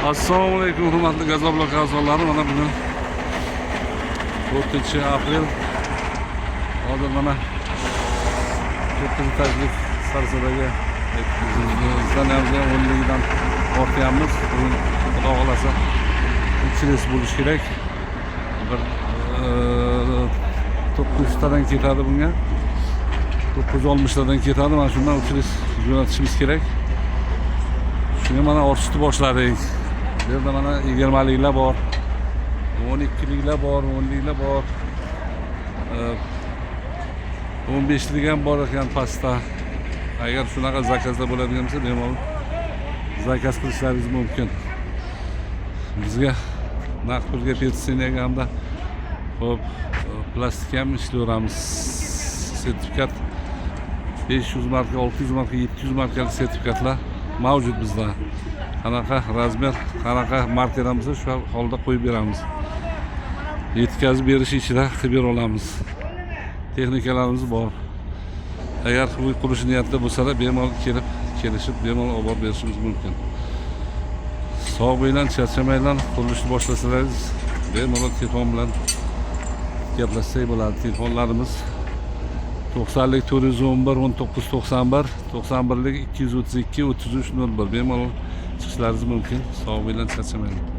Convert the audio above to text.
Assalomu alaykum, hurmatli Gazoblok a'zolari. Mana bugun 4 aprel. Hozir mana 9 etajlik Sarsadagi зданияmizga 10 ligidan ortyapmiz. Bugun, Xudo xohlasa, 3 reys bo'lishi kerak. Bir 900 tadan ketadi bunga. 960 tadan ketadi. Mana shundan 3 reys jo'natishimiz kerak. Shunga mana ortishni boshladik. Bu yerda mana 20 liklar bor, 12 liklar bor, 10 liklar bor. 15 lik ham bor ekan pastda. Agar shunaqa заказ da bo'ladigan bo'lsa, bemalol заказ qilishlaringiz mumkin. Bizga naqd pulga, перечисления ga hamda, xo'p, plastik ham ishlayveramiz. Sertifikat 500 marka, 600 marka, 700 markali sertifikatlar mavjud bizda. Qanaqa размер, qanaqa markadan bo'lsa, shu holda qo'yib beramiz. Yetkazib berish ichida qilib bera olamiz. Texnikalarimiz bor. Agar uy qurish niyatida bo'lsalar, bemalol kelib, kelishib, bemalol olib borib berishimiz mumkin. Sog' bo'linglar, charchamanglar. Qurilishni boshlasangiz, bemalol telefon bilan gaplashsak bo'ladi. Telefonlarimiz: 90lik 411 19 91, 91lik 232 33 01. Bemalol chiqishlaringiz mumkin. Sog' bo'linglar, charchamanglar.